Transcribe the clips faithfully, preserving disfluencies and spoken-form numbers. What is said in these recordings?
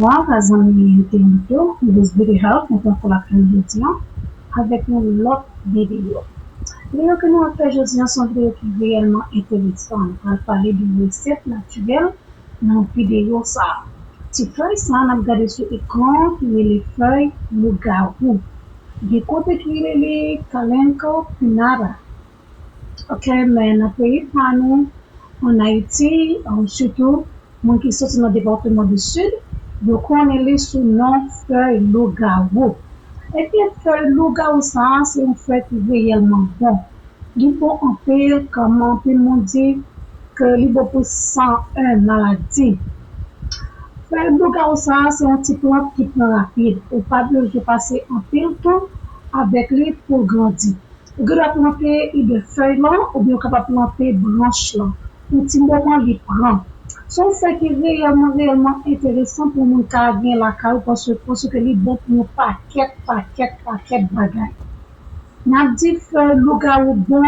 Bonswa zanmi entènot yo, Miss Beauty Health, mwen ankò la pou jodi a avèk yon lòt videyo. Videyo ke nou ap fè jodi a se yon videyo ki reyèlman enteresan. Nou pral pale de resèt natirèl nan videyo sa a. Ti fèy sa a n ap gade sou ekran ki rele fèy lougawou. Gen kote ki rele li Kalanchoe pinnata. Ok, men nan peyi pa nou, ann Ayiti, sitou moun ki soti nan depatman di Sid, yo konnen li sou non fèy lougawou. Ebyen, fèy lougawou sa a, se yon fèy ki reyèlman bon. Li bon anpil, kòm anpil moun di ke li bon pou san en maladi. Fèy lougawou sa a, se yon ti plant ki pran rapid. Ou pa bezwen pase anpil tan avèk li pou l grandi. Ou gen dwa plante idè fèy lan, oubyen ou kapab plante branch lan. Yon ti moman li pran. Se yon fèy ki reyèlman, reyèlman enteresan pou moun ka gen lakay ou, paske, paske li bon pou yon pakèt, pakèt, pakèt bagay. N ap di fèy lougawou bon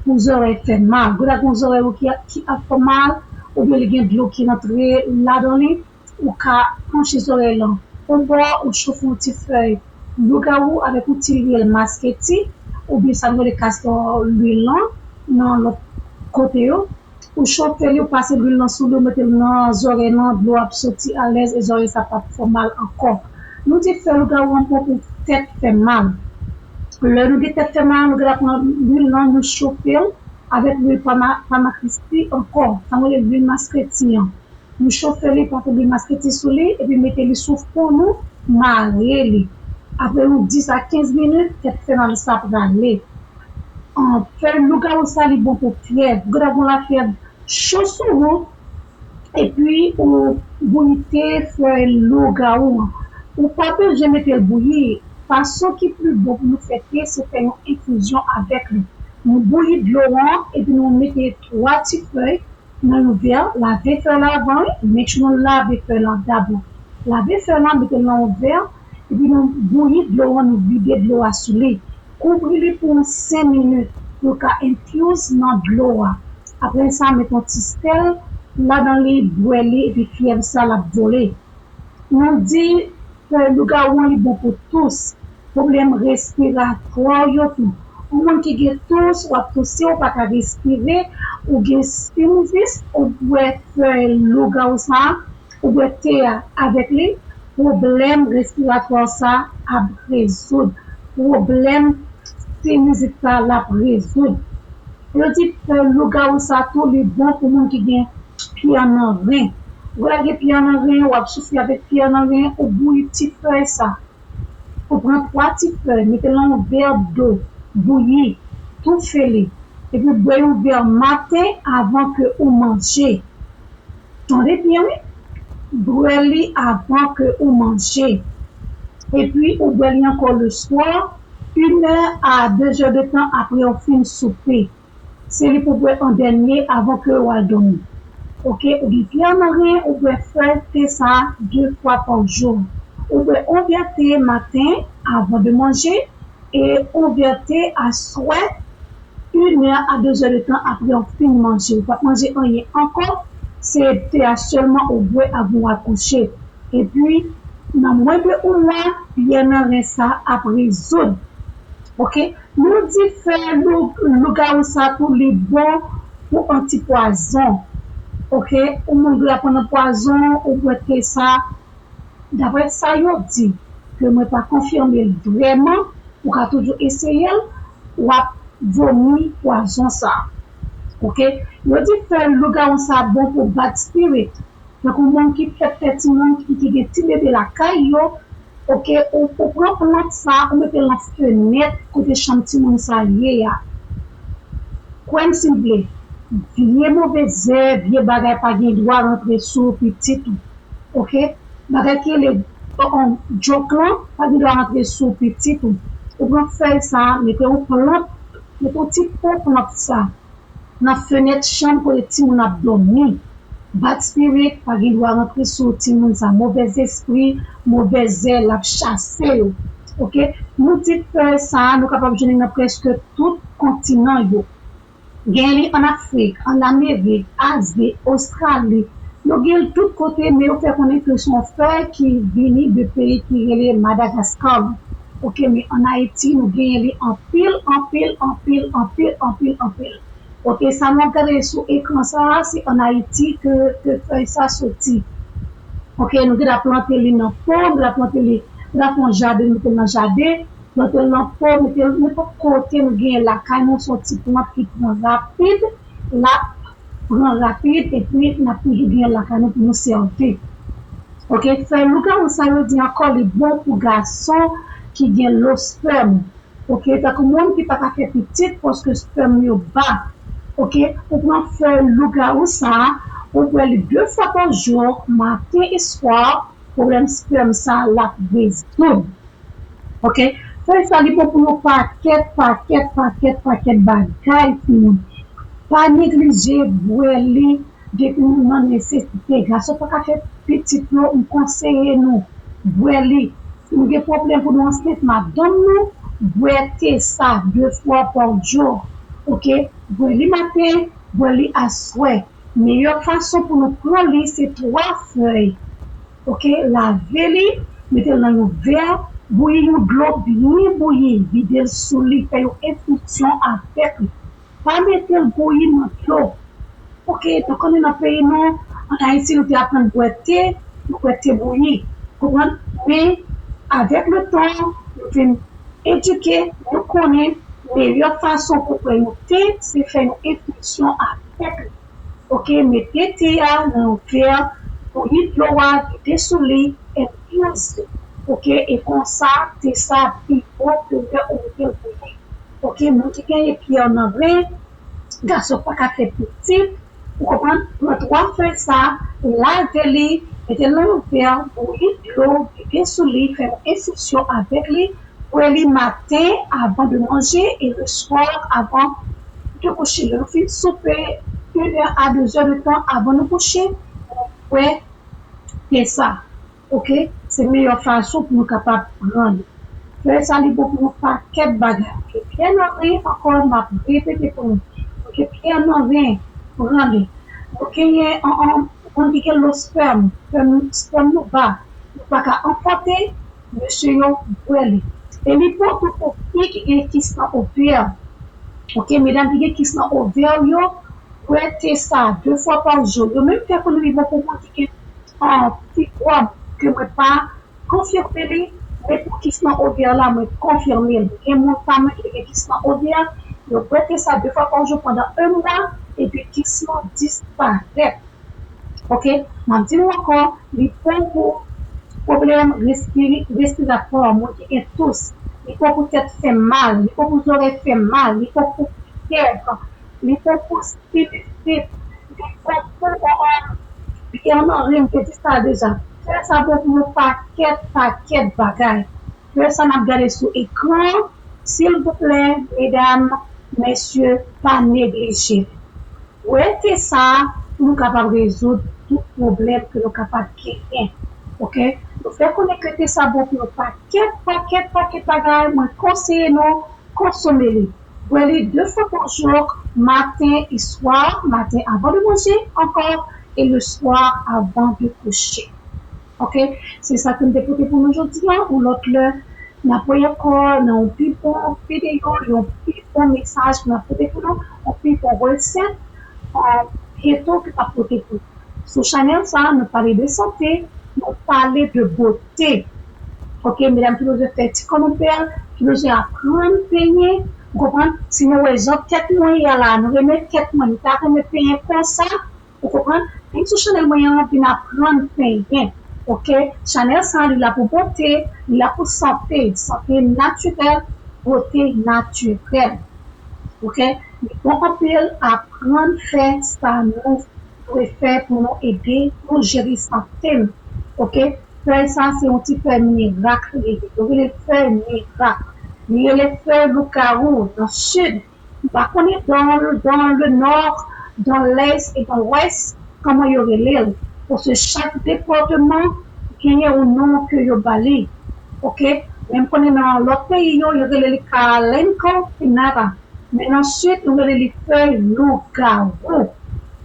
pou zòrèy fè mal. Ou gen dwa gen yon zòrèy ou ki, ki ap fè mal, oubyen li gen dlo ki rantre ladan li, ou ka panche zòrèy lan yon bò, ou chofe yon ti fèy lougawou avèk yon ti lwil masketi, oubyen sa nou rele kastò lwil lan nan lòt kote yo. Ou chofe li, ou pase lwil lan sou li, ou mete l nan zòrèy lan, dlo ap soti alèz e zòrèy sa p ap fè w mal ankò. Nou di fèy lougawou an bon pou tèt fè mal. Lè nou gen tèt fè mal, nou gen dwa pran lwil lan, nou chofe l avèk lwil pama, pama krispi ankò, sa nou rele lwil masketi an. Nou chofe li, pase lwil masketi sou li, epi mete li sou fon nou, mare li. Apre yon dis a kenz minit, tèt fè mal sa prale. An, fèy lougawou sa, li bon pou fyèv. Ou gen dwa gen lafyèv cho sou ou, epi ou bouyi te fèy lougawou an. Ou pa bezwen mete l bouyi. Fason ki pi bon pou nou fè te, se fè yon enfizyon avèk li. Nou bouyi dlo an, epi nou mete twa ti fèy nan yon vè, lave fèy la avan, wi, make sure nou lave fèy la dabò. Lave fèy la, mete l nan yon vè, epi nou bouyi dlo an, nou vide dlo a sou li. Kouvri li pou yon senk minit pou l ka infuse nan dlo a. Apre sa, mete yon ti sèl ladan li, bwè li, epi fyèv sa l ap vole. Nou di fèy lougawou an li bon pou tous, pwoblèm respiratwa yo tou. Yon moun ki gen tous, w ap touse, ou pa ka respire, ou gen sinizit, ou bwè fèy lougawou sa a, ou bwè te a avèk li, pwoblèm respiratwa sa a ap rezoud. Pwoblèm sinizit sa a l ap rezoud. Yo di fèy lougawou sa tou, li bon pou moun ki gen pyè nan ren. Ou gen pyè nan ren, w ap soufri avèk pyè nan ren, ou bouyi ti fèy sa. Ou pran twa ti fèy, mete l nan yon vè dlo, bouyi, toufe li. Epi bwè yon vè maten avan ke ou manje. Tande byen, wi. Bwè li avan ke ou manje. Epi ou bwè li ankò leswa, inè a dezè de tan apre ou fin soupe. Se li pou bwè an dènye avan ke ou al dòmi. Ok, ou gen pyè nan ren, ou bwè fèy te sa a de fwa pa jou. Ou bwè yon vè te maten avan de manje e yon vè te aswè, inè a dezè de tan apre ou fin manje. Ou p ap manje anyen ankò, se te a sèlman ou bwè avan w al kouche. Epi, nan mwens de yon mwa, pyè nan ren sa ap rezoud. Ok, nou di fèy lou, lougawou sa tou, li bon pou antipwazon. Ok, ou moun ki ap pran pwazon, ou bwè te sa, daprè sa yo di, ke mwen pa konfime l vrèman, ou ka toujou eseye l, w ap vomi pwazon sa. Ok, yo di fèy lougawou sa bon pou bad spirit. Tankou moun ki fèk fè timoun, ki, ki gen ti bebe lakay yo, ok, ou, ou pran plant sa, ou mete l nan fenèt kote chanm timoun sa ye a. Kwè m si w vle, vye move zè, vye bagay pa gen dwa rantre sou pitit ou. Ok? Bagay ki rele, on, djòk lan, pa gen dwa rantre sou pitit ou. Ou pran fèy sa, mete yon plant, mete yon ti po plant sa nan fenèt chanm kote timoun ap dòmi. Bad spirit pa gen dwa rantre sou timoun sa. Movèzespri, movèzè, l ap chase yo. Ok? Nou di fèy sa, nou kapab jwenn li nan prèske tout kontinan yo. Gen li an Afrik, an Amerik, Azi, Ostrali, Yo gen l tout kote, men yo fè konnen ke se yon fèy ki vini de peyi ki rele Madagaskar. Oke, men ann Ayiti, nou genyen li anpil, anpil, anpil, anpil, anpil, anpil. Oke, sa nou ap gade sou ekran sa a, se ann Ayiti ke, ke fèy sa soti. Oke, nou te da plante li nan po, nou te da plante li, nou te da fè yon jaden, nou te nan jaden, plante l nan po, mete l nenpòt kote nou genyen lakay nou, se yon ti plant ki pran rapid, l ap pran rapid, epi n ap toujou genyen lakay nou pou nou sèvi. Oke, fèy lougawou sa yo di ankò li bon pou gason ki gen lo spèm. Oke, tankou moun ki pa ka fè pitit paske spèm yo ba. Oke, ou pran fèy lougawou sa a, ou bwè li de fwa pa jou, maten e swa, pwoblèm spèm sa a l ap rezoud. Oke, fèy sa li bon pou yon pakèt, pakèt, pakèt, pakèt bagay pou moun. Pa neglije bwè li depi nou nan nesesite. Gason pa ka fè pitit yo, m konseye nou bwè li. Si nou gen pwoblèm pou nou ansent, madanm nou, bwè te sa de fwa pa jou. Oke, bwè li maten, bwè li aswè. Meyè fason pou nou pran li se twa fèy. Oke, lave li, mete l nan yon vè, bouyi yon dlo byen bouyi, vide l sou li, fè yon enfizyon avèk li. Pa mete l bouyi nan dlo. Oke, nou konnen nan peyi nou, ann Ayiti, nou te aprann bwè te, nou bwè te bouyi. Konprann? Men, avèk le tan, nou vin edike, nou konnen meyè fason pou bwè yon te, se fè yon enfizyon avèk li. Oke, mete te a nan yon vè, bouyi dlo a, vide sou li, enfizye. Oke, e konsa, te sa pi bon ke lè ou mete l bouyi. Oke, moun ki genyen pyè nan ren, gason pa ka fè pitit, ou konprann? Pran twa fèy sa, lave li, mete l nan yon vè, bouyi dlo, vide sou li, fè yon enfizyon avèk li, bwè li maten avan de manje e le swa avan de kouche. Lè nou fin soupe, une heure à deux heures de temps avan nou kouche, nou bwè te sa. Oke? Se meyè fason pou nou kapab pran li. Fèy sa li bon pou yon pakèt bagay. Oke? Pyè nan ren, ankò, m ap repete pou nou. Oke? Pyè nan ren, pran li. Nou genyen, an, an, moun ki gen lo spèm, spèm, spèm nou ba, nou pa ka anfante, mesye yo bwè li. E li bon tou pou fi ki gen kis nan ovè. Oke, medam ki gen kis nan ovè yo, bwè te sa de fwa pa jou. Yo menm fè konnen li bon pou moun ki gen, ah, fibwòm, ke mwen pa konfime li, men pou kis nan ovè la, mwen konfime l. Gen moun pa mwen ki te gen kis nan ovè, yo bwè te sa de fwa pa jou pandan un mwa, epi kis lan disparèt. Oke? M ap di nou ankò, li bon pou pwoblèm respiri-, respiratwa, moun ki gen tous, li bon pou tèt fè mal, li bon pou zòrèy fè mal, li bon pou fyèv, li bon pou sinisit, li bon pou, um, pyè nan ren, m te di sa deja. Fèy sa bon pou yon pakèt, pakèt bagay. Fèy sa n ap gade sou ekran, silvouplè, medam, mesye, pa neglije. Bwè te sa a pou nou kapab rezoud tout pwoblèm ke nou kapab genyen. Oke? Nou fè konnen ke te sa bon pou yon pakèt, pakèt, pakèt bagay. Mwen konseye nou konsome li. Bwè li de fwa pa jou, maten e swa, maten avan de manje ankò, e le swa avan de kouche. Oke? Se sa ke m te pote pou nou jodi a. Yon lòt lè, n ap wè ankò nan yon pi bon videyo, yon pi bon mesaj ke n ap pote pou nou, yon pi bon resèt, eh, byento ke n ap pote pou nou. Sou chanèl sa a, nou pale de sante, nou pale de bote. Oke, medam ki bezwen fè ti kòmantè, ki bezwen aprann penyen, ou konprann? Si nou wè jan tèt mwen ye a la, nou renmen tèt mwen, nou ta renmen penyen konsa, ou konprann? Vin sou chanèl mwen an, vin aprann penyen. Oke? Chanèl sa a, li la pou bote, li la pou sante, sante natirèl, bote natirèl. Oke? Li bon anpil, aprann fè sa nou dwe fè pou nou ede nou jere sante n. Oke? Fèy sa, se yon ti fèy mirak li ye. Yo rele l fèy mirak. Li rele fèy lougawou nan sid. M pa konnen dans, dans le nord, dans l'est et dans l'ouest, kòman yo rele l. Paske chak depatman genyen yon non ke yo ba li. Oke? Men m konnen nan lòt peyi yo, yo rele li Kalanko Pinara. Men nan sid, nou rele li fèy lougawou.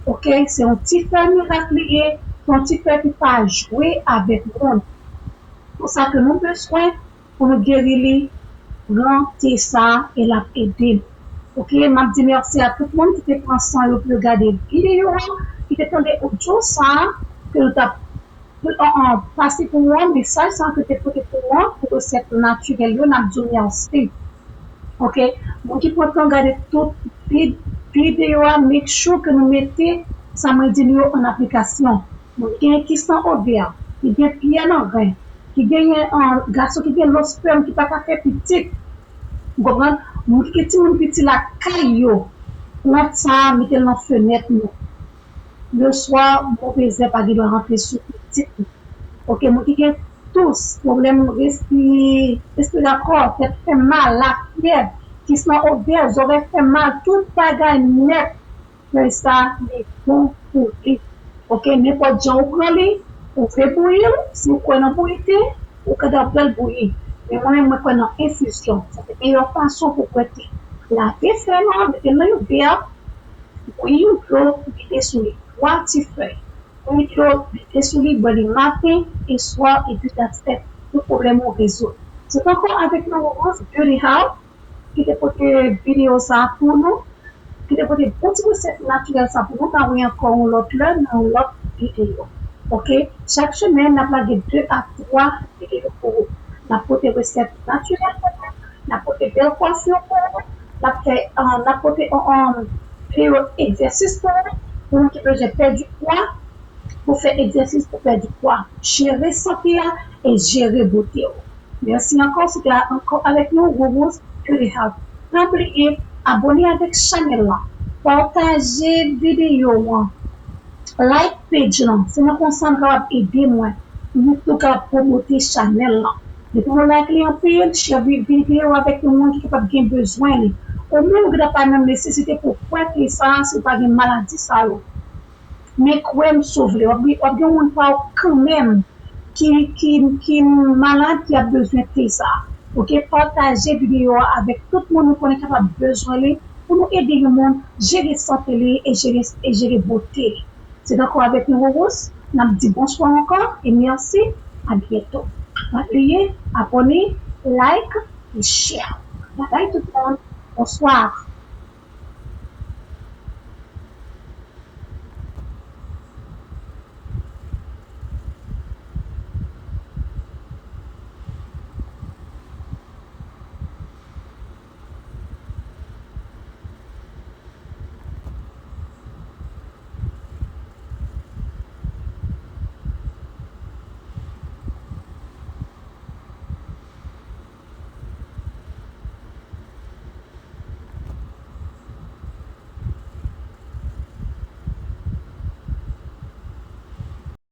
Oke? Se yon ti fèy mirak li ye. Yon ti fè ki pa jwe avèk moun. Pou sa ke nou bezwen pou nou geri li, pran te sa a e l ap ede nou. Oke, m ap di mèsi a tout moun ki te pran san yo pou yo gade videyo a, ki te tande odyo sa a, ke nou t ap an, an, pase pou ou an, mesaj sa a ke te pote pou ou an, pou resèt natirèl yo, n ap di w mèsi. Oke, moun ki pran tan gade tout vid-, videyo a, make sure ke nou mete sa mwen di nou yo an aplikasyon. Moun ki gen kis nan ovè, ki gen pyè nan ven, ki genyen, an, gason ki gen lo spèm ki pa ka fè pitit. Ou konprann? Moun ki gen timoun piti lakay yo, plant sa a, mete l nan fenèt nou. Leswa, move zèb pa gen dwa rantre sou pitit nou. Oke, moun ki gen tous, pwoblèm respi-, respiratwa, tèt fè mal, lafyèv, kis nan ovè, zòrèy fè mal, tout bagay nèt, fèy sa, li bon pou li. Oke, nenpòt jan ou pran li, ou vle bouyi l, si ou kwè nan bouyi te, ou ka dwe pran l bouyi. Men mwen menm, mwen kwè nan enfizyon. Sa se meyè fason pou pran te. Lave fèy lan, mete l nan yon vè, bouyi yon dlo, vide sou li. Twa ti fèy. Bouyi dlo, vide sou li, bwè li maten e swa, epi that's it. Tout pwoblèm ou rezoud. Se t ankò avèk nou Rose Beauty House ki te pote videyo sa a pou nou, ki te pote bon ti resèt natirèl sa pou nou. N a wè ankò yon lòt lè nan yon lòt videyo. Oke? Chak semèn, n ap lage de a twa videyo pou ou. N ap pote resèt natirèl pou ou, n ap pote bèl kwafi pou ou, n ap fè, ah, n ap pote, ah, ah, videyo egzèsis pou ou, pou moun ki bezwen pèdi pwa, pou fè egzèsis pou pèdi pwa, jere sante a e jere bote w. Mèsi ankò, se te ankò avèk nou, Rose Beauty House. Pa bliye abòne avèk chanèl la, pataje videyo an, like page lan. Se nan konsa nou kapab ede mwen, nou tou kapab pwomote chanèl lan. Depi nou like li anpil, share vi-, videyo avèk yon moun ki kapab gen bezwen li. Ou menm ou gentan pa nan nesesite pou pran te sa a si w pa gen maladi sa yo. Men kwè m, si w vle, w ap gen, w ap gen yon moun pa w kanmenm ki, ki, ki malad, ki ap bezwen te sa a. Oke, pataje videyo a avèk tout moun nou konnen kapab bezwen li pou nou ede yon moun jere sante li e jere, e jere bote li. Se t ankò avèk nou, Rose. N ap di bonswa ankò e mèsi. A byento. Pa bliye abòne, like e share. Babay tout moun. Bonswa.